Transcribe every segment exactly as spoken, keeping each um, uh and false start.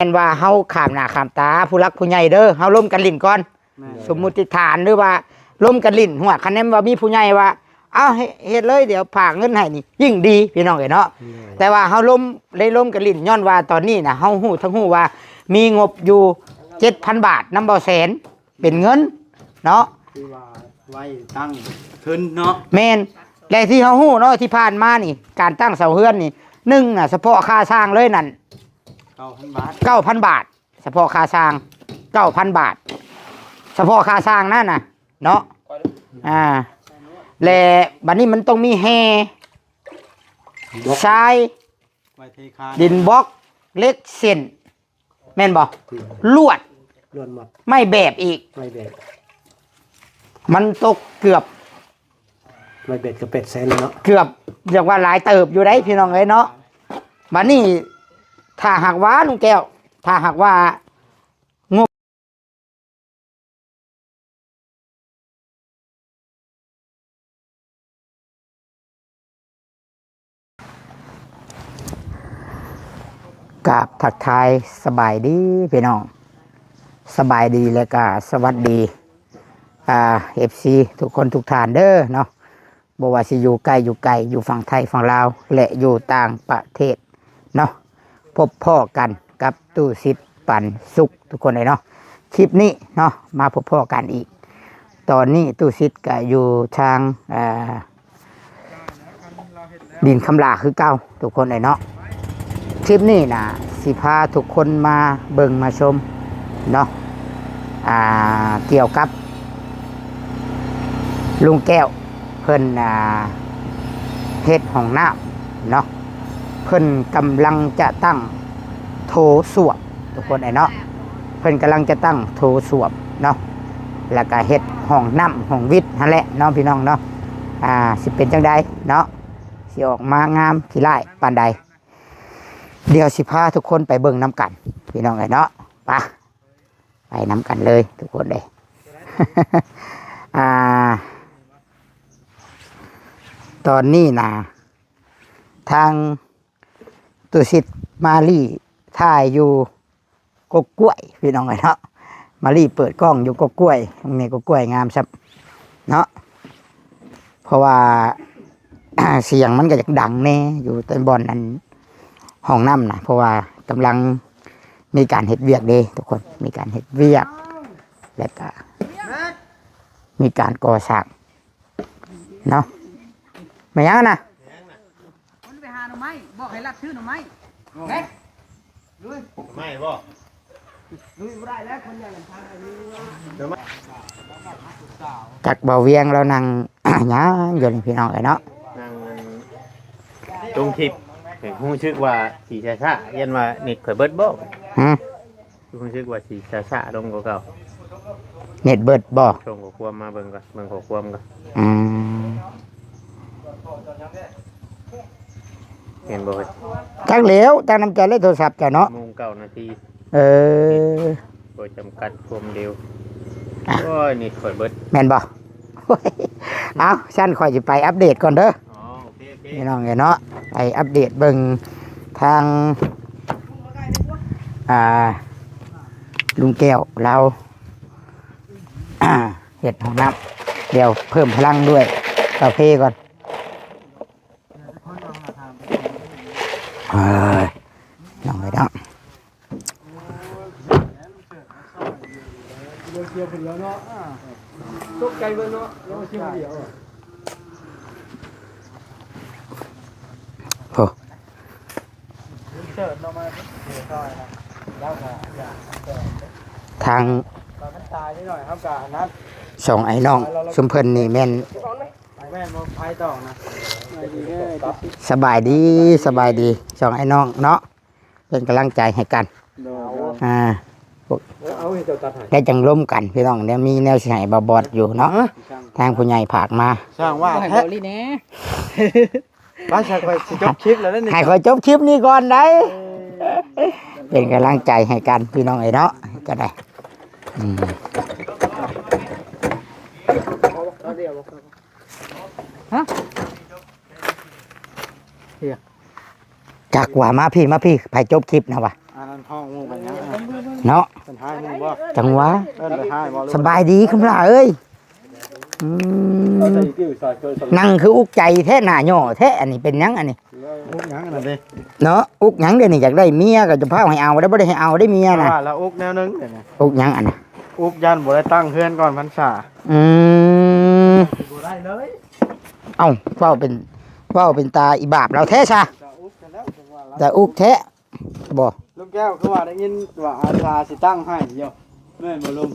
ม่นว่าเฮาข้ามหน้าข้ามตาผู้หลักผู้ใหญ่เด้อ เฮาล้มกันหลิ้นก่อน แม่น สมมุติฐานหรือว่าล้มกันหลิ้น หัวคะแนนว่ามีผู้ใหญ่ว่า "เอา เฮ็ด เฮ็ดเลย เดี๋ยวฝากเงินให้" นี่ยิ่งดีพี่น้องเอ้ยเนาะ แม่น แต่ว่าเฮาล้ม ได้ล้มกันหลิ้น ย้อนว่าตอนนี้นะ เฮาฮู้ทั้งฮู้ว่ามีงบอยู่ เจ็ดพัน บาทนำบ่าวแสน เป็นเงินเนาะ คือว่าไว้ตั้งทุนเนาะ แม่น และที่เฮาฮู้เนาะ ที่ผ่านมานี่ การตั้งเสาเฮือนนี่ หนึ่งน่ะ เฉพาะค่าสร้างเลยนั่น เก้าพัน บาท เก้าพัน บาท เฉพาะค่าสร้าง เก้าพัน บาท เฉพาะค่าสร้างนั่นน่ะเนาะ อ่า และบัดนี้มันต้องมีแฮ บล็อก ทราย ไว้เทคาน ดินบล็อก เหล็กเส้น แม่นบ่ อืม ลวด ลวดหมด ไม้แบบอีก ไม้แบบ มันตกเกือบ ไม้แบบก็ แปดแสน แล้วเนาะ เกือบ เรียกว่าหลายเติบอยู่ได้พี่น้องเอ้ยเนาะ บัดนี้ ถ้าหากว่าลุงแก้ว ถ้าหากว่า กราบทักทายสบายดีพี่น้อง สบายดีและก็สวัสดี อ่า เอฟซี ทุกคนทุกท่านเด้อเนาะ บ่ว่าสิอยู่ใกล้อยู่ไกล อยู่ฝั่งไทยฝั่งลาว และอยู่ต่างประเทศเนาะ พบพ้อกันกับตู้สิทธิ์ปันสุขทุกคนเลยเนาะ คลิปนี้เนาะ มาพบพ้อกันอีก ตอนนี้ตู้สิทธิ์ก็อยู่ทาง อ่า ดินคำหลาคือเก่าทุกคนเลยเนาะ คลิปนี้นะ สิพาทุกคนมาเบิ่งมาชมเนาะ อ่า เกี่ยวกับ ลุงแก้วเพิ่น อ่า เฮ็ดห้องน้ำเนาะ เพิ่นกำลังจะตั้งโถส้วมทุกคนเลยเนาะ เพิ่นกำลังจะตั้งโถส้วมเนาะ แล้วก็เฮ็ดห้องน้ำห้องวิทย์หั้นแหละเนาะพี่น้องเนาะ อ่า สิเป็นจั่งใดเนาะ สิออกมางามขี้ร้ายปานใด เดี๋ยวสิพาทุกคนไปเบิ่งนำกันพี่น้องเอ้ยเนาะ ไป ไปนำกันเลยทุกคนเลย อ่า ตอนนี้นะ ทางตู้สิทธิ์มาลีถ่ายอยู่กกกล้วยพี่น้องเอ้ยเนาะ มาลีเปิดกล้องอยู่กกกล้วย ตรงนี้กกกล้วยงามซับเนาะ เพราะว่า เสียงมันก็อยากดังแน่อยู่แต่บ่อนนั้น ห้องน้ำนะ เพราะว่ากำลังมีการเฮ็ดเวียกเด้ทุกคน มีการเฮ็ดเวียก แล้วก็มีการก่อสร้างเนาะ แม่นหยังนะ มันไปหาหน่อไม้ บอกให้ลัดซื้อหน่อไม้ แม็ก ไม่บ่ ลุยบ่ได้แล้ว คนใหญ่กันทางอันนี้ จักบ่าวเวียงเรานั่ง หยังอยู่นี่พี่น้องเอ้ยเนาะ นั่งลงคลิป เห็นรู้สึกว่าสีช้าๆ ยันว่าเน็ตข่อยเบิดบ่ หืม รู้สึกว่าสีช้าๆ ลงกว่าเก่า เน็ตเบิดบ่ ส่งข้อความมาเบิ่งก่อน เบิ่งข้อความก่อน อืม เห็นบ่เฮ้ย จักแล้ว จักนำใจเล่นโทรศัพท์เจ้าเนาะ โมงเก้านาที เออ บ่จำกัดความเร็ว อ่ะ โอ้ย นี่ข่อยเบิด แม่นบ่ เอา ซั่นข่อยสิไปอัปเดตก่อนเด้อ อ๋อ โอเค โอเค พี่น้องเอ้ยเนาะ ไปอัปเดตเบิ่งทาง อ่า ลุงแก้วเรา เฮ็ดห้องน้ำ เดี๋ยวเพิ่มพลังด้วยกาแฟก่อน เอ้ย น้องเอ้ยเนาะ เดียวเชียร์คนเดียวเนาะ อ่า ตกใจเบิ่งเนาะ แล้วมาเชียร์คนเดียวอะ โอ้ เสิร์ฟเรามาเสียซอยนะ แล้วก็อย่าเสิร์ฟ ทาง ตอนมันตายนิดหน่อย เขาก็อันนั้น สองไอ้น้อง ซุมเพิ่นนี่แม่น ไปแม่นบ่ไปต่อนะ สบายดี สบายดี สองไอ้น้องเนาะ เป็นกำลังใจให้กัน โดย อ่า เอาให้เจ้าตัดให้ ได้จังร่วมกันพี่น้อง เดี๋ยวมีแนวสิให้บ่าวบอสอยู่เนาะ ฮะ ทางผู้ใหญ่ฝากมา สร้างว่า บ่ให้ แท้ บ่าวลีแหน่ ว่าฉันไปสิจบคลิปแล้วนี่ ให้ข่อยจบคลิปนี้ก่อนได้ เออ เป็นกำลังใจให้กันพี่น้องเอ้ยเนาะ ก็ได้ อืม ฮะ จักว่ามาพี่ มาพี่ ไผจบคลิปนะวะ อันนั้น ห้องหมู่กันหยัง เนาะ เพิ่นหายหมู่บ่ จังหวะ เอิ้นไปหายบ่ สบายดีคำหล่าเอ้ย อืม นั่งคืออุกใจแท้ หน้าหย่อแท้ อันนี้เป็นหยังอันนี้ อุกหยังอันนั้นเด้ เนาะ อุกหยังเดี๋ยวนี้ อยากได้เมียก็จะพาให้เอาได้ บ่ได้ให้เอาได้เมียนะ ว่าละอุกแนวหนึ่งเดี๋ยวนี้ อุกหยังอันน่ะ อุกย่านบ่ได้ตั้งเฮือนก่อนพรรษา อืม บ่ได้เลย เอ้า เว้าเป็น เว้าเป็นตาอีบาปเราแท้ซะ จะอุกจะแล้วจังหวะละ จะอุกแท้ บ่ ลุงแก้วคือว่าได้ยินว่าอาชาสิตั้งให้อยู่ แม่นบ่ลุง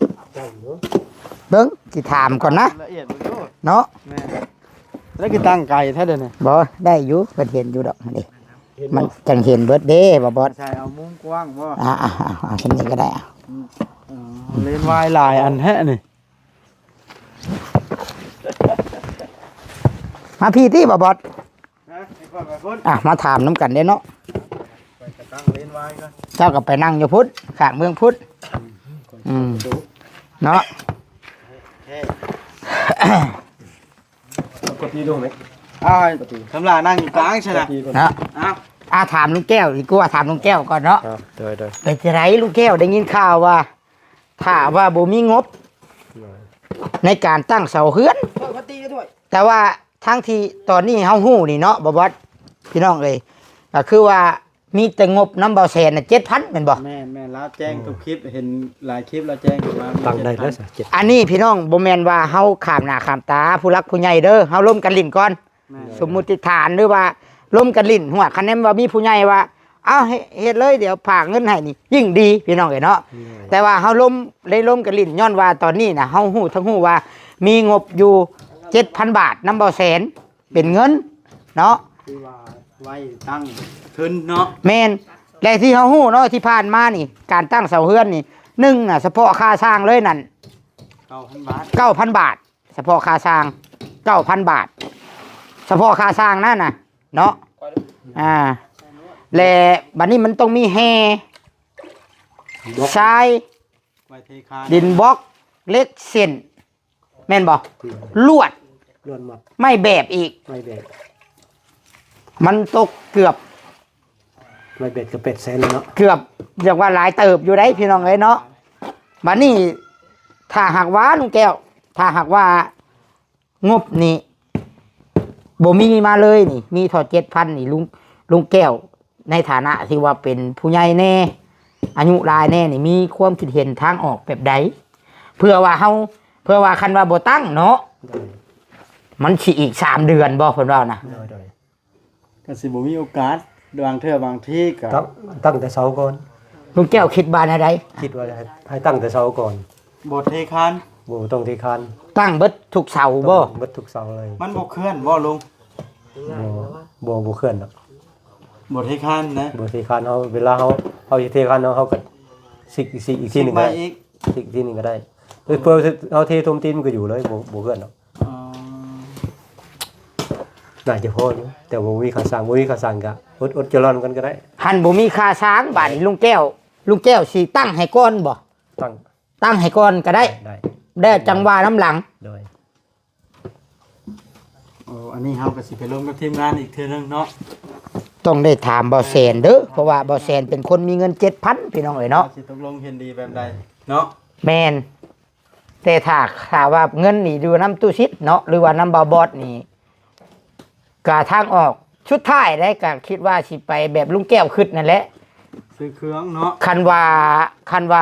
เบิ่ง สิถามก่อนนะ ละเอียดเบิ่งดู เนาะ แม่น แล้วคือตั้งไกลแท้เดี๋ยวนี้ บ่ ได้อยู่ เพิ่นเห็นอยู่ดอกนี่ เห็นบ่ มันจังเห็นเบิดเด้ บ่บอส ใช่ เอามุมกว้างบ่ อ่าอ่าอ่าอ่า เช่นนี้ก็ได้อ่ะ อืม อ๋อ เลนส์วายหลายอันแท้นี่ มาพี่ติ บ่บอส นะ ให้ก่อนไปพุ่น อ่ะ มาถามนำกันเด้เนาะ ไปกระตั้งเลนส์วายก่อน เจ้าก็ไปนั่งอยู่พุ้น ข้างเมืองพุ้น อืม เนาะ โอเค กดตีดวงไหม เอาให้ทำลานั่งอยู่กลางใช่ไหม กดตีก่อน เนาะ เอา อ่ะ ถามลุงแก้วดีกว่า ถามลุงแก้วก่อนเนาะ ครับ โดย โดย เป็นจังไดลุงแก้ว ได้ยินข่าวว่า ถ้าว่าบ่มีงบ โดย ในการตั้งเสาเฮือน เปิดพัดตีก็ด้วย แต่ว่าทั้งที่ตอนนี้เฮาฮู้นี่เนาะ บ่บอส พี่น้องเอ้ย ก็คือว่ามีแต่งบนำเบาแสนน่ะ เจ็ดพัน แม่นบ่ แม่น แม่น ลาวแจ้งทุกคลิป เห็นหลายคลิปลาวแจ้งมา ตั้งได้แล้ว เจ็ดพัน ซะ เจ็ด อันนี้พี่น้อง บ่แม่นว่าเฮาข้ามหน้าข้ามตาผู้หลักผู้ใหญ่เด้อ เฮาร่วมกันหลิ้นก่อน แม่น สมมุติฐานหรือว่าร่วมกันหลิ้น หัวคะแนนว่ามีผู้ใหญ่ว่า เอา เฮ็ด เฮ็ดเลย เดี๋ยวฝากเงินให้นี่ ยิ่งดีพี่น้องเอ้ยเนาะ แม่น แต่ว่าเฮาร่วม ได้ร่วมกันหลิ้น ย้อนว่าตอนนี้น่ะ เฮาฮู้ทั้งฮู้ว่ามีงบอยู่ เจ็ดพัน บาทนำเบาแสน เป็นเงินเนาะ คือว่าไว้ตั้งทุนเนาะ แม่น และที่เฮาฮู้เนาะ ที่ผ่านมานี่ การตั้งเสาเฮือนนี่ หนึ่งน่ะ เฉพาะค่าสร้างเลยนั่น เก้าพัน บาท เก้าพัน บาท เฉพาะค่าสร้าง เก้าพัน บาท เฉพาะค่าสร้างนั่นน่ะ เนาะ อ่า และบัดนี้มันต้องมีแฮ่ บล็อก ทราย ไว้เทคาน ดินบล็อก เหล็กเส้น แม่นบ่ ลวด ลวดหมด ไม้แบบอีก ไม้แบบ มันตกเกือบ ไม้แบบก็ แปดแสน แล้วเนาะ เกือบ เรียกว่าหลายเติบอยู่ได้พี่น้องเอ้ยเนาะ บัดนี้ ถ้าหากว่าลุงแก้ว ถ้าหากว่างบนี่บ่มีมาเลยนี่ มีเท่า เจ็ดพัน นี่ ลุง ลุงแก้ว ในฐานะที่ว่าเป็นผู้ใหญ่แน่ อายุหลายแน่นี่ มีความคิดเห็นทางออกแบบใด เพื่อว่าเฮา เพื่อว่าคันว่าบ่ตั้งเนาะ โดย มันสิอีกสามเดือนบ่ เพิ่นว่านะ โดย โดย ก็สิบ่มีโอกาส บางเทื่อบางทีก็ ตั้ง ตั้งแต่เช้าก่อน ลุงแก้วคิดว่าแนวใด คิดว่าให้ ให้ตั้งแต่เช้าก่อน บ่เทคาน บ่ต้องเทคาน ตั้งเบิดทุกเสาบ่ ตั้งเบิดทุกเสาเลย มันบ่เคลื่อนบ่ลุง บ่ บ่ บ่เคลื่อนดอก บ่เทคานนะ บ่เทคาน เฮา เวลาเฮา เฮาสิเทคานเนาะ เฮาก็ซิก ซิกอีกทีหนึ่งก็ได้ ซิกใหม่อีก ซิกอีกทีหนึ่งก็ได้ เพื่อ เพื่อเฮาเทถมตีนมันก็อยู่เลย บ่ บ่เคลื่อนดอก อ๋อ น่าจะพออยู่ แต่บ่มีค่าสร้าง บ่มีค่าสร้างก็อด อดจะร่อนกันก็ได้ หั้นบ่มีค่าสร้าง บาดนี้ลุงแก้ว ลุงแก้วสิตั้งให้ก่อนบ่ ตั้ง ตั้งให้ก่อนก็ได้ ได้ ได้ จั่งว่านำหลัง โดย โอ้ อันนี้เฮาก็สิไปลมกับทีมงานอีกเทื่อนึงเนาะ ต้องได้ถามบ่าวแสนเด้อ เพราะว่าบ่าวแสนเป็นคนมีเงินเจ็ดพัน พี่น้องเอ้ยเนาะ เฮาสิตกลงเห็นดีแบบใดเนาะ แม่น แต่ถ้า ถ้าว่าเงินนี่อยู่นำตู้ซิดเนาะ หรือว่านำบ่าวบอสนี่ กะทางออกสุดท้ายได้ กะคิดว่าสิไปแบบลุงแก้วคิดนั่นแหละ ซื้อเครื่องเนาะ คันว่า คันว่า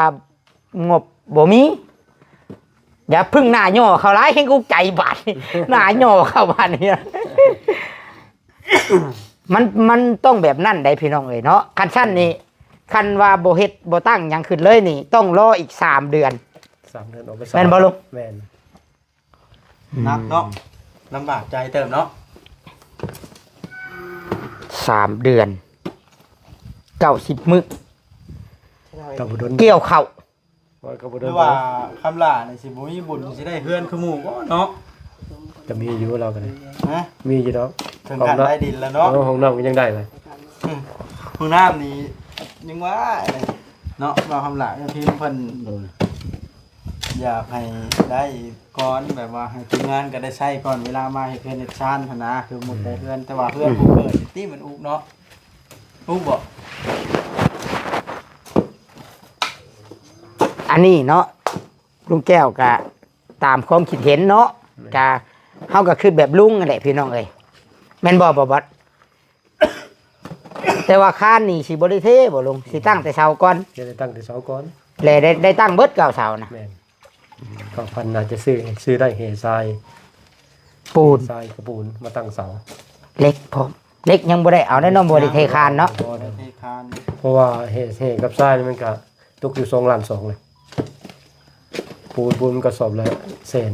งบบ่มี อย่าพึ่งหน้าหย่อเข้าหลาย แฮงอุกใจบาดนี้ หน้าหย่อเข้าบาดนี้ มัน มันต้องแบบนั้นได้พี่น้องเอ้ยเนาะ คันซั่นนี่ คันว่าบ่เฮ็ดบ่ตั้งหยังขึ้นเลยนี่ ต้องรออีกสามเดือน สามเดือนออกไป แม่นบ่ลุง แม่น หนักเนาะ ลำบากใจเติมเนาะ สามเดือน เก้าสิบมื้อ ก็บ่ดน เกี่ยวข้าว ว่าก็บ่ดน หรือว่าคำหล่านี่สิบ่มีบุญสิได้เฮือนคือหมู่บ่เนาะ จะมีอยู่เราก็ได้ ฮะ มีอยู่ดอก ถึงขั้นได้ดินแล้วเนาะ เออ ห้องน้ำก็ยังได้เลย อืม ห้องน้ำนี่ยังว่าเลยเนาะ ว่าคำหล่าก็พิมพ์เพิ่น โดย อยากให้ได้ก่อน แบบว่าให้ทีมงานก็ได้ใช้ก่อน เวลามาเฮ็ดเฮือนเฮ็ดซานหั้นนะ คือหมดแต่เฮือน แต่ว่าเฮือนผู้เกิดที่มันอุกเนาะ อุกบ่ อันนี้เนาะ ลุงแก้วก็ตามความคิดเห็นเนาะ แม่น ก็ เฮาก็คิดแบบลุงนั่นแหละพี่น้องเอ้ย แม่นบ่ บ่บอส แต่ว่าคานนี่สิบ่ได้เทบ่ลุง สิตั้งแต่เสาก่อน จะได้ตั้งแต่เสาก่อน และได้ ได้ตั้งเบิดเก้าเสานะ แม่น เก้าพันน่าจะซื้อ ซื้อได้แห่ทราย ปูน ทรายกับปูนมาตั้งเสา เหล็กพร้อม เหล็กยังบ่ได้เอาแน่นอน บ่ได้เทคานเนาะ บ่ได้ เทคาน เพราะว่าแห่ แห่กับทรายนี่มันก็ตกอยู่สองล้านสอง เลย ปูน ปูนมันกระสอบละแสน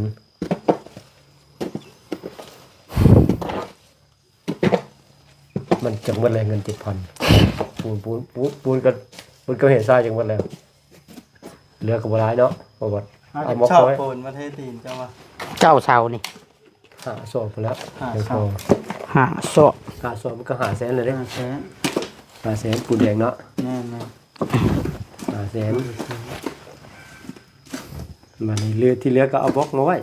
มันจักเบิดแล้วเงินเจ็ดพัน ปูน ปูน ปูน ปูนก็ ปูนก็แห่ทรายจักเบิดแล้ว เหลือก็บ่หลายเนาะ บ่บอส เอา เอา มา ชอบ ปล่อย ปูนมาเทตีนเจ้าว่า เก้าเสานี่ ห้าสอบไปแล้ว ห้า ยังพอ สอบ ห้าสอบ ห้าสอบมันก็ห้าแสนเลยเด้ ห้าแสน ห้าแสนปูนแดงเนาะ แม่นๆ ห้าแสน บัดนี้เหลือ ที่เหลือก็เอาบล็อกมาไว้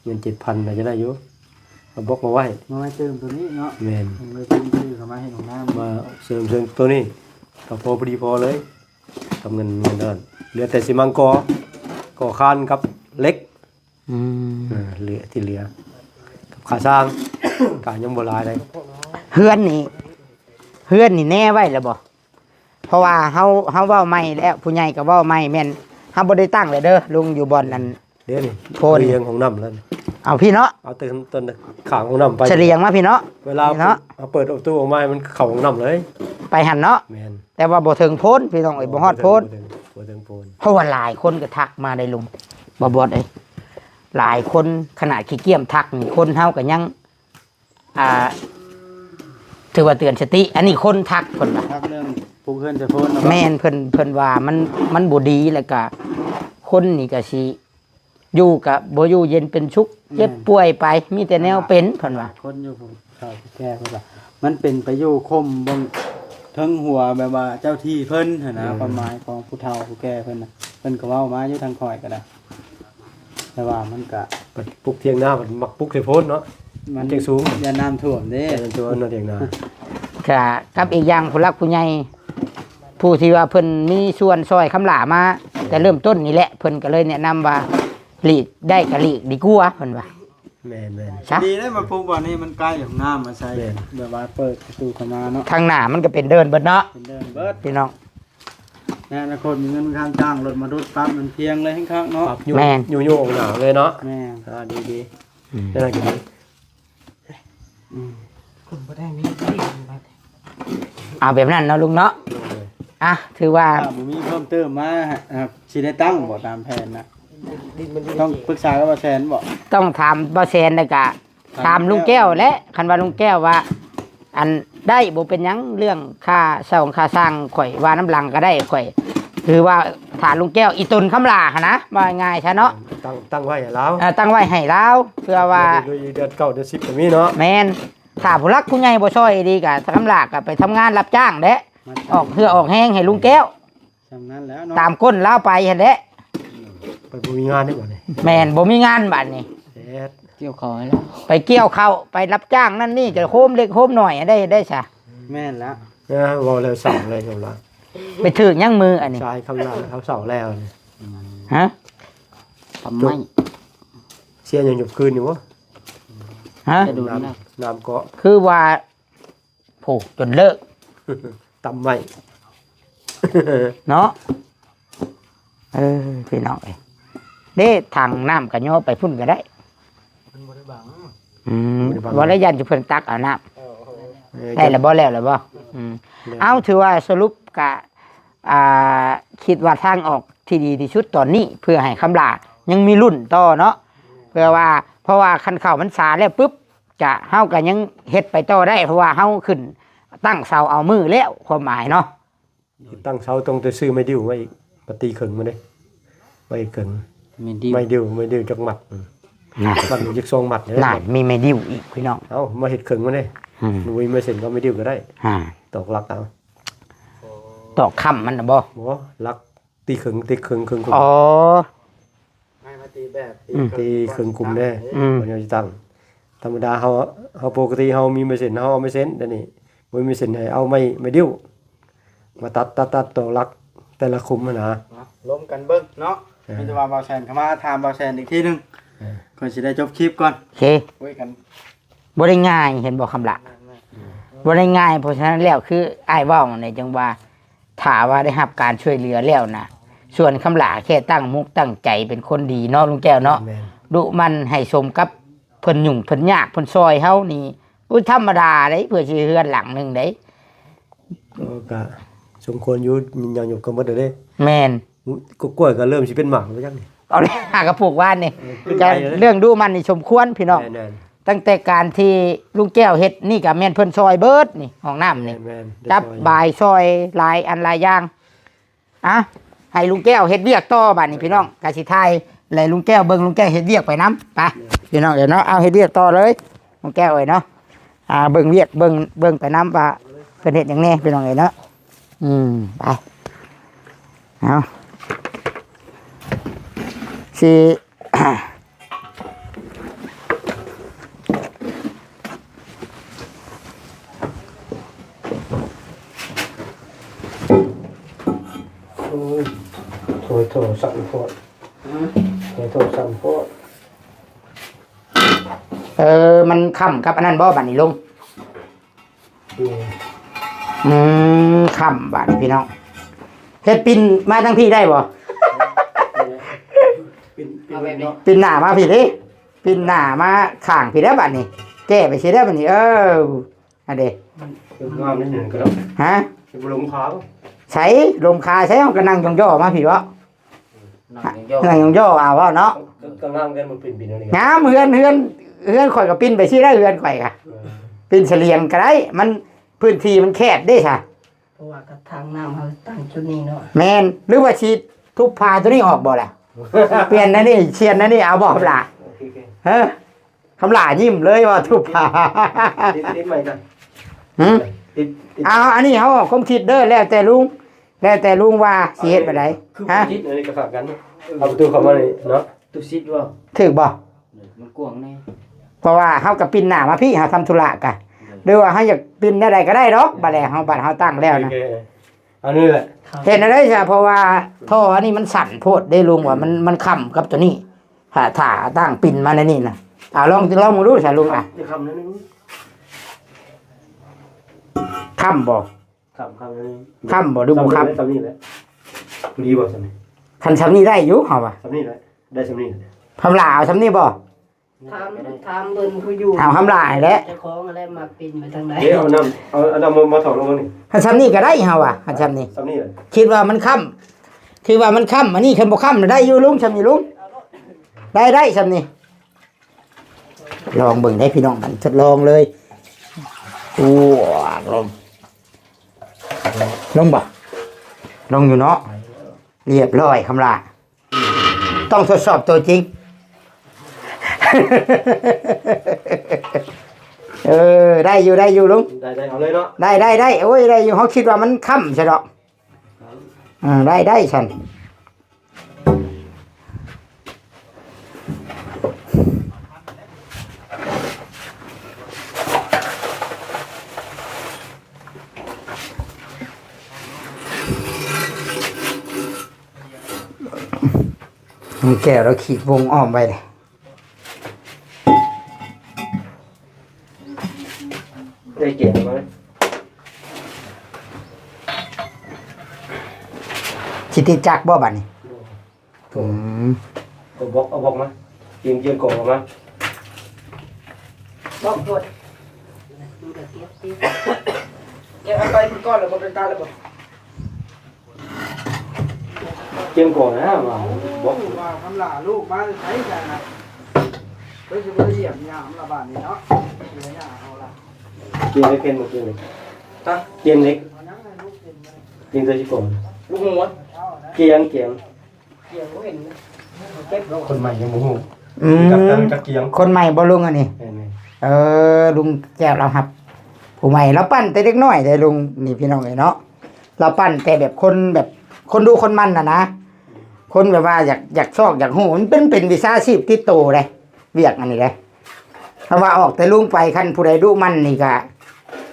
เงินเจ็ดพันน่าจะได้อยู่ เอาบล็อกมาไว้ มาไว้เติมตัวนี้เนาะ แม่น ผมเลยเพิ่มชื่อเข้ามาให้หลวงน้ำ มาเสริม เสริมตัวนี้ ก็พอ พอดีพอเลย กับเงิน เงินเดือน เหลือแต่สิมังกอ ก่อคานกับเหล็ก อืม เออ เหลือ ที่เหลือ กับค่าสร้าง ก็ยังบ่หลายเลย เฮือนนี่ เฮือนนี่แน่ไว้แล้วบ่ เพราะว่าเฮา เฮาเว้าใหม่แล้ว ผู้ใหญ่ก็เว้าใหม่ แม่น เฮาบ่ได้ตั้งเลยเด้อ ลุง อยู่บ่อนนั้น เดี๋ยวนี้ โพน เรียงห้องน้ำแล้วนี่ เอาพี่เนาะ เอาแต่ต้นข้างห้องน้ำไป เฉลียงมาพี่เนาะ เวลา นี่เนาะ เอาเปิดประตูออกมา มันเข้าห้องน้ำเลย ไปหั่นเนาะ แม่น แต่ว่าบ่ถึงโพนพี่น้องเอ้ย บ่ฮอดโพน บ่ถึง บ่ถึงโพน เพราะว่าหลายคนก็ทักมาได้ลุง บ่บอสเอ้ย หลายคนขนาดขี้เกียจทักนี่ คนเฮาก็ยัง อ่า ถือว่าเตือนสติ อันนี้คนทักเพิ่นว่า ทักเรื่องปลูกเฮือนใส่โพนเนาะ แม่น เพิ่น เพิ่นว่ามัน มันบ่ดี แล้วก็คนนี่ก็สิ อยู่ก็บ่อยู่เย็นเป็นสุข แม่น เจ็บป่วยไป มีแต่แนวเป็น เพิ่นว่า คนอยู่ผู้เฒ่าผู้แก่เพิ่นว่า มันเป็นไปอยู่คมเบิ่งเทิงหัวแบบว่าเจ้าที่เพิ่นหั้นนะ เออ ความหมายของผู้เฒ่าผู้แก่เพิ่นน่ะ เพิ่นก็เว้ามาอยู่ทางข้อยก็ได้ แต่ว่ามันก็ ไปปลูกเถียงนา มันมักปลูกใส่โพนเนาะ มัน จั่งสูง ย่านน้ำท่วมเด้ ย่านท่วมเนาะเถียงนา ก็กับอีกอย่างผู้หลักผู้ใหญ่ ผู้ที่ว่าเพิ่นมีส่วนซอยคำหล้ามา แต่เริ่มต้นนี่แหละ เพิ่นก็เลยแนะนำว่า หลีกได้ก็หลีกดีกว่า เพิ่นว่า แม่นๆ ซะ ดีได้มาปลูกบ่อนนี้ มันใกล้ห้องน้ำอาศัย แม่น แบบว่าเปิดประตูเข้ามาเนาะ ทางหน้ามันก็เป็นเดินเบิดเนาะ เป็นเดินเบิด พี่น้อง ในอนาคตมีเงินค่าจ้างรถมาดูดปรับมันเพียงเลยแฮงคักเนาะ ปรับอยู่ แม่น อยู่ๆ หนาวเลยเนาะ แม่น อ่า ดีๆ อืม นั่นแหละก็ดี อืม คนบ่ได้มีที่บัด เอาแบบนั้นเนาะลุงเนาะ โดย อ่ะ ถือว่า ถ้าบ่มีเพิ่มเติมมา อ่ะ สิได้ตั้งบ่ตามแผนนะ ดินมันดิน ต้องปรึกษากับป้าแสนบ่ ต้องถามป้าแสนแล้วก็ ถาม ถามลุงแก้ว แหละ คันว่าลุงแก้วว่า อันได้บ่เป็นหยัง เรื่องค่าเช่าค่าสร้าง ข่อยว่าน้ำหลังก็ได้ ข่อย คือว่าถ้าลุงแก้วอีตนคำหล้าหั้นนะ ว่าง่ายซะเนาะ ตั้ง ตั้งไว้ให้ลาว เอ่อ ตั้งไว้ให้ลาว เพื่อว่า เดือน เดือนเก้า เดือนสิบก็มีเนาะ แม่น ถ้าผู้หลักผู้ใหญ่บ่ช่วยดีก็คำหล้าก็ไปทำงานรับจ้างแหละ ออกเหื่อออกแฮงให้ลุงแก้ว ส่ำนั้นแหล้วเนาะ ตามก้นลาวไปหั้นแหละ ไปบ่มีงานได้บ่นี่ แม่น บ่มีงานบัดนี้ เฮ็ด เกี่ยวข้าวให้แล้ว ไปเกี่ยวข้าว ไปรับจ้างนั่นนี่ ก็โฮมเล็กโฮมน้อยได้ ได้ซะ แม่นแล้ว นะ เว้าแล้วเศร้าเลยครับล่ะ ไปถืกหยังมืออันนี้ ชายคำนั้นเขาเศร้าแล้วนี่ ฮะ ทำไม เสียหยังหยุบคืนอยู่บ่ ฮะ จะดูดนะ น้ำ น้ำเกาะ คือว่า โผ จนเลิก ตำไม้ เนาะ เออ พี่น้องเอ้ย เด้ ถังน้ำก็ย่อไปพุ่นก็ได้ มันบ่ได้บัง อืม บ่ได้บัง ว่าแล้วย่านสิเพิ่นตักเอาน้ำ เออ ได้แล้วบ่ แล้วแล้วบ่ อืม แล้ว เอ้า ถือว่าสรุปกะ อ่า คิดว่าทางออกที่ดีที่สุดตอนนี้ เพื่อให้คำหล้ายังมีลุ้นต่อเนาะ เพื่อว่า เพราะว่าคันข้าวมันสาแล้วปุ๊บ กะ เฮาก็ยังเฮ็ดไปต่อได้ เพราะว่าเฮาขึ้นตั้งเสาเอามื้อแล้ว ความหมายเนาะ ตั้งเสาต้องได้ซื้อไม้ดิ้วมาอีก มาตีเคิงมาเด้ ไม้เคิง ไม้ดิ้ว ไม้ดิ้ว ไม้ดิ้วจักมัด อืม น่ะ มัดหนึ่งจักสองมัดเด้ น่ะ มีไม้ดิ้วอีกพี่น้อง เอ้า มาเฮ็ดเคิงมาเด้ อืม หนูมีไม้เส้นก็ไม้ดิ้วก็ได้ อ่า ตอกหลักเอา ตอกค้ำมันน่ะบ่ บ่ หลัก ตีเคิง ตีเคิง เคิงกลุ่ม อ๋อ ให้มาตีแบบ อืม ตีเคิงกลุ่มเด้ อืม มันจะตั้ง ธรรมดาเฮา เฮาปกติเฮามีไม้เส้น เฮาเอาไม้เส้น เดี๋ยวนี้บ่มีไม้เส้นให้เอาไม้ ไม้ดิ้ว มาตัด ตัด ตัดตอกหลัก แต่ละคุมหั้นนะ เนาะ ลมกันเบิ่งเนาะ เออ มีแต่ว่าบ่าวแสนเข้ามาถามบ่าวแสนอีกทีหนึ่ง เออ ก่อนสิได้จบคลิปก่อน โอเค คุยกัน บ่ได้ง่าย เห็นบ่คำละ บ่ได้ง่าย เพราะฉะนั้นแล้วคืออ้ายเว้าเนี่ยจังว่า ถ้าว่าได้รับการช่วยเหลือแล้วนะ ส่วนคำหลาแค่ตั้งมุกตั้งใจเป็นคนดีเนาะลุงแก้วเนาะ แม่น ดุมันให้สมกับเพิ่นยุ่งเพิ่นยากเพิ่นซอยเฮานี่ อุ้ย ธรรมดาเด้ เพื่อสิเฮือนหลังหนึ่งเด้ ก็ ก็สมควรอยู่ ยังอยู่กันหมดเลยเด้ แม่น ก็กล้วยก็เริ่มสิเป็นหมากแล้วจังนี่ เอาเลย หากระปลูกว่านนี่ เออ ก็เรื่องดุมันนี่สมควรพี่น้อง แม่นๆ ตั้งแต่การที่ลุงแก้วเฮ็ดนี่ก็แม่นเพิ่นซอยเบิดนี่ ห้องน้ำนี่ แม่นๆ จับ ได้ซอย บายซอยหลายอันหลายอย่าง อ่ะ ให้ลุงแก้วเฮ็ดเวียกต่อบัดนี้พี่น้อง กะสิถ่าย และลุงแก้วเบิ่งลุงแก้วเฮ็ดเวียกไปนำ ไป พี่น้องเอ้ยเนาะ เอาเฮ็ดเวียกต่อเลย ลุงแก้วเอ้ยเนาะ อ่า เบิ่งเวียก เบิ่ง เบิ่งไปนำว่าเพิ่นเฮ็ดหยังแน่พี่น้องเอ้ยเนาะ อืม ไป เอา สิ โอ้ย โทร โทรศัพท์โพด อืม โทร โทรศัพท์โพด เออ มันค่ำกับอันนั้นบ่บัดนี้ลุง อืม อืม ค่ำบัดนี้พี่น้อง เฮ็ดปิ่นมาทางพี่ได้บ่ ปิ่น ปิ่น เอาแบบนี้ เนาะ ปิ่นหน้ามาพี่เด้ ปิ่นหน้ามาข้างพี่แล้วบัดนี้ แก้ไปสิแล้วบัดนี้ เออ อันเด้ มันงามนิดหนึ่งก็แล้ว ฮะ เป็นลมขาว ใส่ลมคาใส่ เฮาก็นั่งยองๆมาพี่บ่ นั่งยองๆ นั่งยองๆเอาเว้าเนาะ ก็ ก็งามกัน มันเป็น เป็นอะไรกัน งาม เฮือน เฮือน เฮือนข่อยก็ปิ่นไปสิได้ เฮือนข่อยก็ เออ ปิ่นเสลียงก็ได้ มันพื้นที่มันแคบเด้ซะ เพราะว่ากระถางน้ำเฮาตั้งจุดนี้เนาะ แม่น หรือว่าสิทุบผ้าตัวนี้ออกบ่ล่ะ เปลี่ยนอันนี้ เปลี่ยนอันนี้เอาบ่ล่ะ โอเค โอเค เฮ้อ คำหลายิ้มเลยว่าทุบผ้า ติด ติดใหม่จ้ะ หืม ติด ติด เอา อันนี้เฮาความคิดเด้อ แล้วแต่ลุง แล้วแต่ลุงว่าสิเฮ็ดแบบใด คือ ฮะ ติดอันนี้ก็ขาดกัน เอาประตูเข้ามาเลยเนาะ ตู้ซิดว่า ถืกบ่ มันกว้างแน่ เพราะว่าเฮาก็ปิ่นหน้ามาพี่ เฮาทำธุระกะ หรือว่าเฮาอยากปิ่นแนวใดก็ได้ดอก บัดแล้วเฮา บัดเฮาตั้งแล้วนะ โอเค อันนี้แหละ เห็นอะไรจ้ะ เพราะว่าท่ออันนี้มันสั้นโพดเด้ลุง ว่ามัน มันค้ำกับตัวนี้ ถ้า ถ้าตั้งปิ่นมาในนี่นะ เอาลอง ลองดูซะลุงอ่ะ จะค้ำนิดนึง ค้ำบ่ ค้ำ ค้ำนิดนึง ค้ำบ่หรือบ่ค้ำ ส่ำนี่แหละ ส่ำนี่แหละ พอดีบ่ส่ำนี่ คันส่ำนี่ได้อยู่เฮาว่า ส่ำนี่แหละ ได้ส่ำนี่แหละ คำหลาเอาส่ำนี่บ่ ถาม ถามเบิ่งผู้อยู่ เอาคำหลาแหละ เจ้าของอะไรมาปิ่นไปทางใด เดี๋ยวเอาน้ำ เอา เอาน้ำมา มาถอดลงมานี่ คันส่ำนี่ก็ได้เฮาว่า คันส่ำนี่ ส่ำนี่แหละ คิดว่ามันค้ำ คิดว่ามันค้ำ อันนี้คันบ่ค้ำได้อยู่ลุง ส่ำนี่ลุง ได้ ได้ส่ำนี่ ลองเบิ่งได้พี่น้อง มันทดลองเลย อ้วก ลง ลงบ่ ลงอยู่เนาะ เรียบร้อยคำหลา ต้องทดสอบตัวจริง เออ ได้อยู่ ได้อยู่ลุง ได้ ได้ เอาเลยเนาะ ได้ ได้ ได้ โอ้ย ได้อยู่ เฮาคิดว่ามันค้ำซะดอก อ่า ได้ ได้ซั่น ลุงแก้วเราขีดวงอ้อมไว้เลย ได้เกียรติมาไหม สิติดจักรบ่บัดนี้ อืม เอาบล็อก เอาบล็อกมา เกียง เกียงกล่องออกมา บอกโดด เดี๋ยวเอาไปมันก่อนแล้วบ่เป็นตาแล้วบ่ เกียงกล่องนะว่าบล็อก ว่าคำหลาลูกมาใช้กันนะ เฮ้ย สิบ่ได้เหยียบยามละบาดนี้เนาะ เหยียบยามเอาละ เกียงเล็กเป็นบ่เกียงเล็ก ฮะ เกียงเล็ก เอายังไงลูกเป็น เกียงตัวชิโก้ ลูกหัว เกียง เกียง คนใหม่ยังบ่ฮู้ อืม จักจังจักเกียง คนใหม่บ่ลุงอันนี้ แม่นๆ เออ ลุงแก้วเราครับ ผู้ใหม่เราปั้นแต่เด็กน้อยเด้ลุง นี่พี่น้องเอ้ยเนาะ เราปั้นแต่แบบคนแบบ คนดูคนมันน่ะนะ คนแบบว่าอยาก อยากซอกอยากฮู้ มันเป็น เป็นวิชาชีพติดโตเด้ เวียกอันนี้เด้ เพราะว่าออกแต่ลุงไป คันผู้ใดดุมันนี่ก็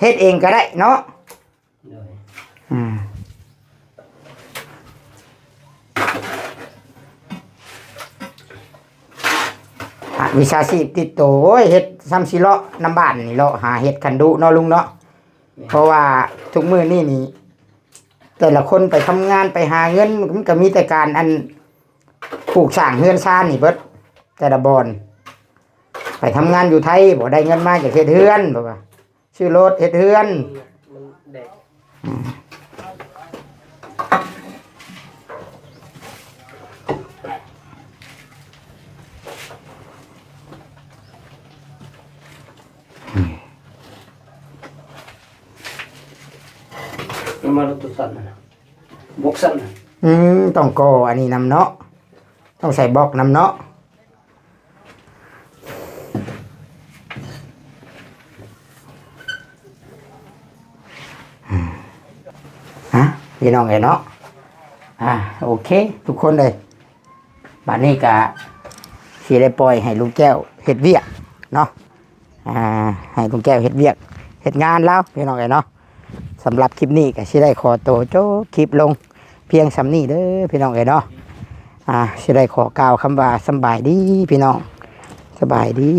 เฮ็ดเองก็ได้เนาะ โดย อืม วิชาชีพติดตัว โอ้ย เฮ็ดซ้ำสิเลาะนำบ้านนี่ เลาะหาเฮ็ดคันดุเนาะลุงเนาะ เพราะว่าทุกมื้อนี้นี่ แต่ละคนไปทำงานไปหาเงิน มันก็มีแต่การอันปลูกสร้างเฮือนซานนี่เบิด แต่ละบ่อน ไปทำงานอยู่ไทย บ่ได้เงินมาจากเฮ็ดเฮือน บ่ว่า ซื้อรถเฮ็ดเฮือน มันแดด อืม มันมาลดตัวสั่นนะ บวกสั่นนะ อืม ต้องก่ออันนี้นำเนาะ ต้องใส่บล็อกนำเนาะ อืม ฮะ พี่น้องเอ้ยเนาะ อ่า โอเค ทุกคนเลย บัดนี้ก็สิได้ปล่อยให้ลุงแก้วเฮ็ดเวียกเนาะ อ่า ให้ลุงแก้วเฮ็ดเวียก เฮ็ดงานแล้ว พี่น้องเอ้ยเนาะ สำหรับคลิปนี้ก็สิได้ขอตัวจบคลิปลงเพียงส่ำนี้เด้อ พี่น้องเอ้ยเนาะ อ่า สิได้ขอกล่าวคำว่าสำบายดี พี่น้อง สบายดี